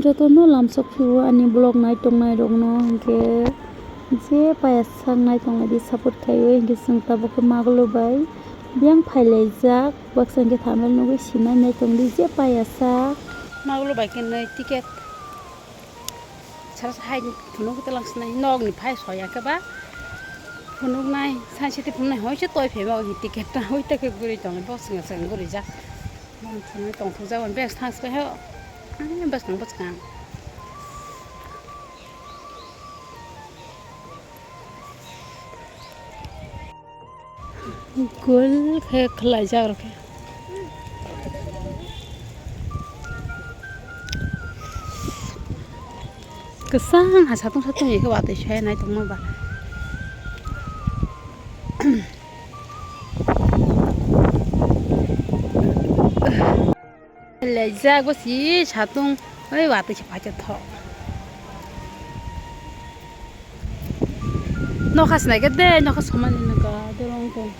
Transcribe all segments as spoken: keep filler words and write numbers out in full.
Jotono lamsok phio ani vlog nai tongnai rokno hinkhe je paya sak nai tonglaidi support khaiwi hinkhe chwng tabuk khe magwlwi bai biyang phailaijak baksa hinkhe thumbnail nugwi sinai nai tongdi je paya sak. Magwlwi bai khe nai ticket sara hai phunuk tlang sinai nokni phai soya khe ba phunuk nai sai siti phunuk nai hoi se toi phai ba ticket ta hoi ta khe guri tong bo swngya swngya guri jak. Mom thunwi tongthokjak, bag thang se ho. Ani bwskang bwskang. Gol khe khlaijak rw khe. Kwchang ha satung satung ye khe watwi soya nai tongma ba. Lejak bo si satung oi watwi se paithathok. Nokha sinai khe de nokha somani nokha dorong tong.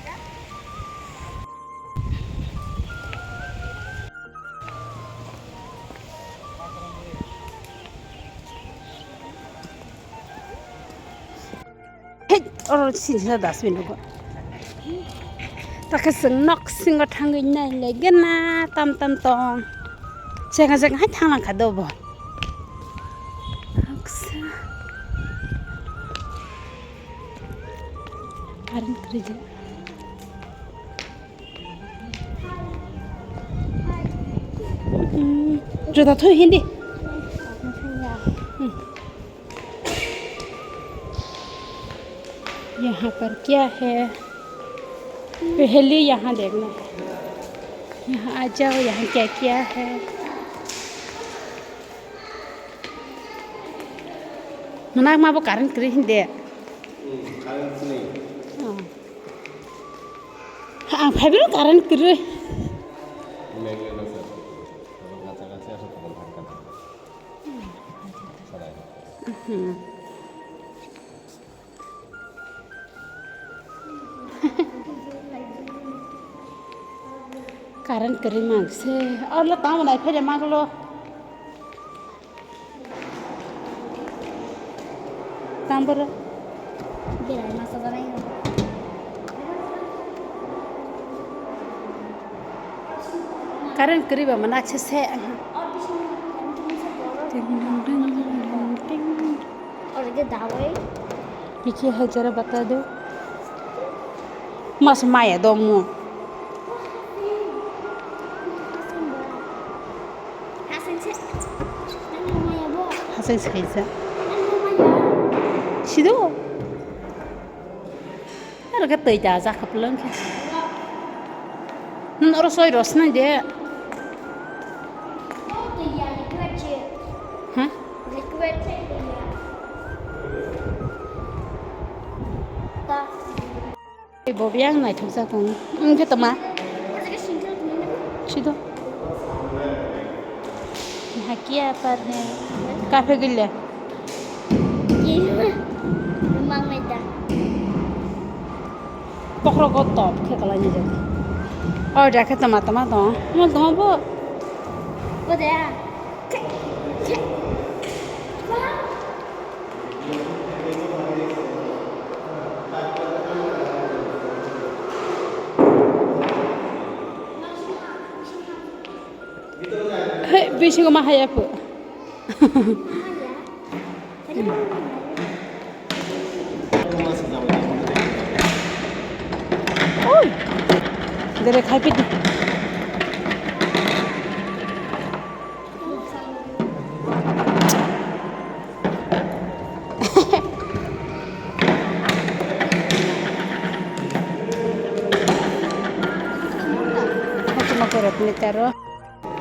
Hei, oro sini sa dustbin rwgo. Takhe chwng nok singo thangwi nai laigen na tam tam tong. Chega chega hai thang lang kha do bo. Haksa. Current kwrwi di. Hmm, juta thui hindi. Hmm. यहाँ पर क्या है? पहले यहाँ देखना है। यहाँ आ जाओ, यहाँ क्या क्या है? Mwnakma bo current kwrwi hindi. Hmm, current kwrwi. Oh. Ang phaibrw current kwrwi. Megleno sir. Tokol gacha gacha aswk tokol thangkha. Sarai. Mhm. Current kwrwi mang se. Olo tamo nai phaile maglo. Tang boro. Belai masa janai. Current kwrwi ba mwnakse se. Ting, ting, ting, ting, ting. Already dawai. Iki hai jara bata do. Mas maya do mu. Hasai saijak. Sido. Aro khe twi da jak kha pulung khe. Hmm, oro soi rw swnai de. Ha? Bo biyang naithokjak tongo. Wngkhe tongma? Sido. Hakia par hai. Kafe gilla. Mangnai da. Bokhorok o top khe kwlaini jani. O da khe tongma tongma tongo. Tongma tongma bo. Bo de. Hey, bisingo ma haya pho. Oi. Dere khai pidi. Hachi mokoro pini taro.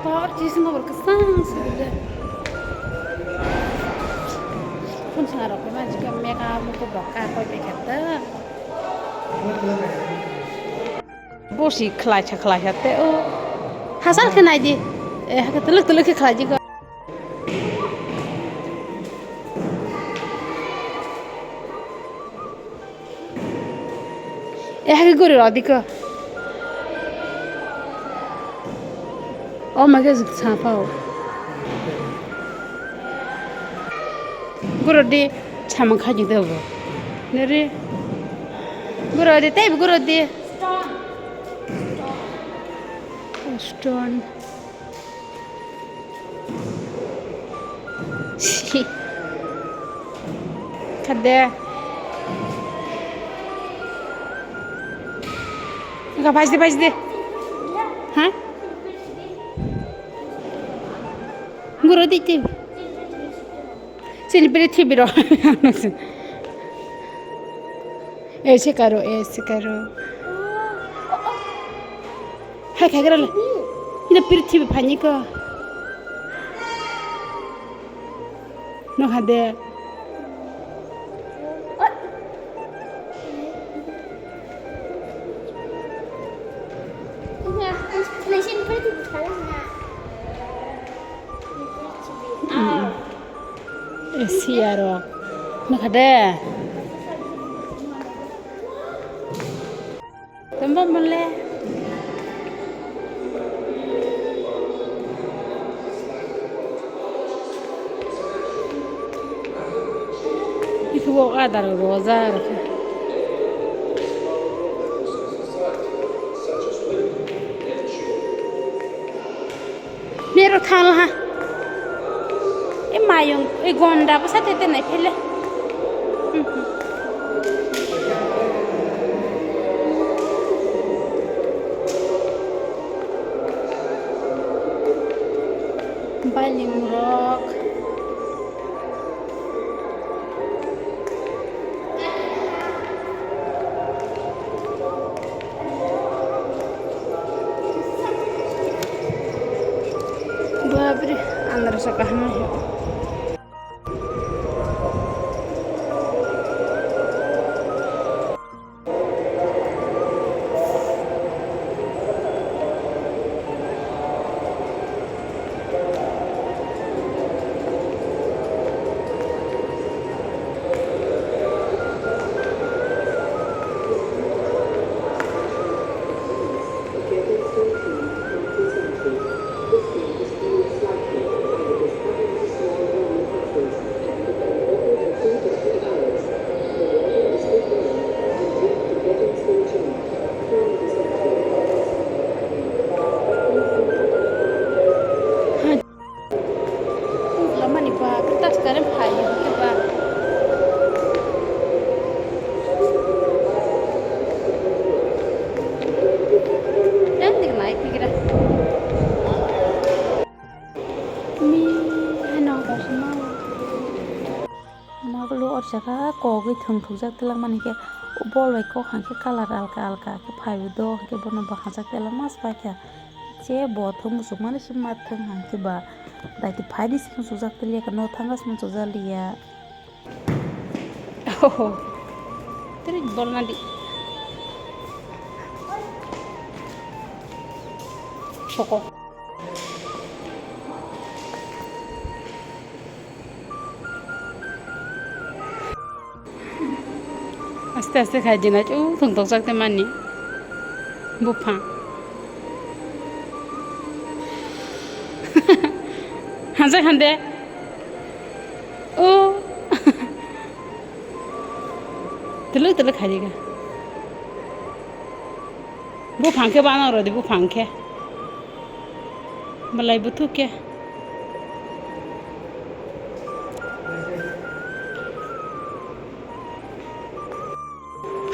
Tor chis mokoro kesang sibile. Phun sengaro khe manjikhe meka mukubok ka koi pekha ta. Bosi khlaisa khlaisa tei o hasal khe nai di. E, hakhe twlwk twlwk khe khlai di ko. E, hakhe guri rw di ko. O ma khe sa pha o. Guro di samung khaji dogo. Nari. Guro di, tei guro di. Stone. Khade. Ga bhajdi, bhajdi. Ha? Guro di, di. Chini prithibi ro. Eh, sikaro, eh, sikaro. Hai, khai gara le. Ina prithibi phani ko. No hade. Siyarok nukha de. Tamo mole. Itu adar roja rokha. Mero thangla ha. E mayung, e gonda bwsa tete nai phele. Bailing rok. Bapre, andar sa kaham hai. Lamani ba, kwtal se current phai ya, hwnkhe ba. Yang dik nai pigra. Mi, heno, ba, sima. Magulu o jaga kogwi thwng thukjak twlangmani khe, bol bai kok hwnkhe colour alka alka khe phaibo do, hwnkhe bono bahajak twlangma se paikha. Je bo thwng muchukmani se ma thwng hwnkhe ba daiti phaidi se muchukjak twlangya, no thanga se muchukjak liya. Oho. Tiri bolna di. Soko. Aste aste khai dinai, u thwng tokjak te mani. Buphang. Hanja khande. O. Teluk teluk khai diga. Buphang khe bana rodi, buphang khe. Belai buthuk khe.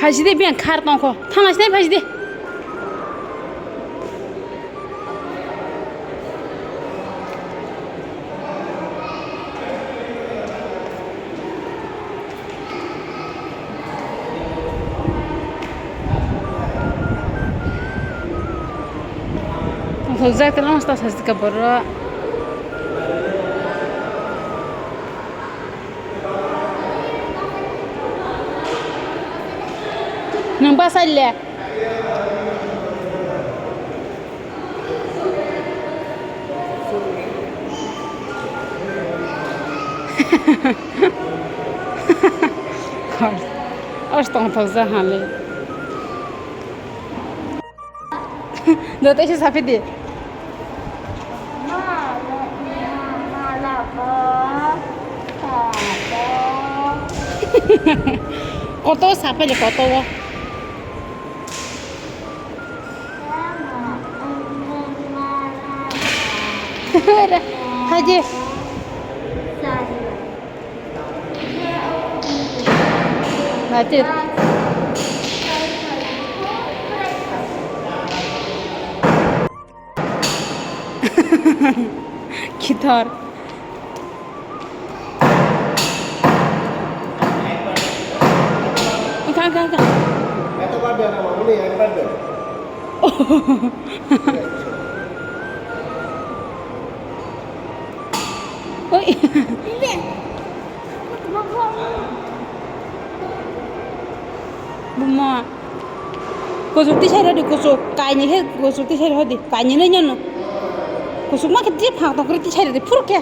Phaisidi biyang khar tongkho. Thangnaisidi phaisidi. Tongthokjak tongma sita sajak borok. Nwng bachai le. Os tongthokjak hale. Do teisa saphidi. Koto sapai le koto o. Haji. Haji. Kithor. Wngkha, wngkha, wngkha. Oi. Buma. Kusuk tisai rodi, kusuk. Kaini khe kusuk tisai rodi. Kaini nai nyono. Kusuk ma khe tisa phang tong kri tisai rodi. Phuru khe.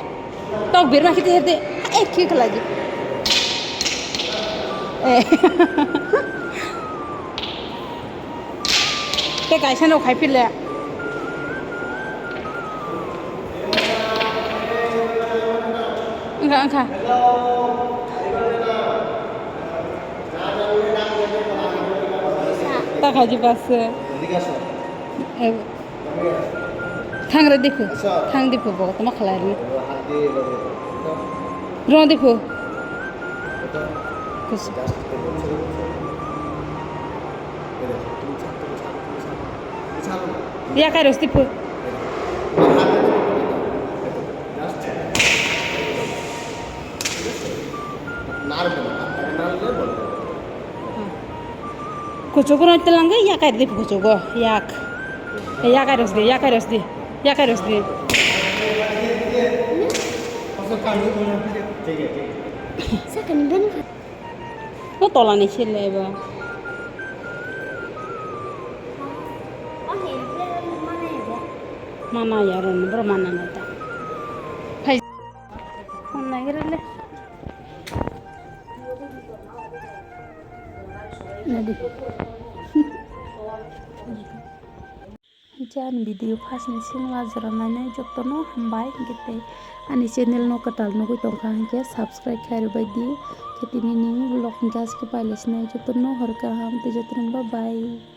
Tok bir ma khe tisai rodi. Eh, khi khlai di. Eh. Tei kaisa no khai phile. Wngkha, wngkha. Ta khaji pass. Eh, thang re diphu. Thang diphu bo tama khalai re. Ro diphu. Kus. Yakai rw se diphu. Kuchugo no telangwi yakai rw diphu kuchugo yak. Yakai rw se di, yakai rw se di, yakai rw se di. Sakani bini. No tola ni sile bo. Mana ya ron, bro mana na ta. Phai. Mana ya le. Nadi. Hinkhe ani video first ni simi la jora nainai jotono hambai, hinkhe tei ani channel no kwtal nugwi tongkha hinkhe subscribe khe rwbai di, hinkhe tini ni vlog hinkhe aske pailai sinai jotono hor kaham tei jotono bye bye.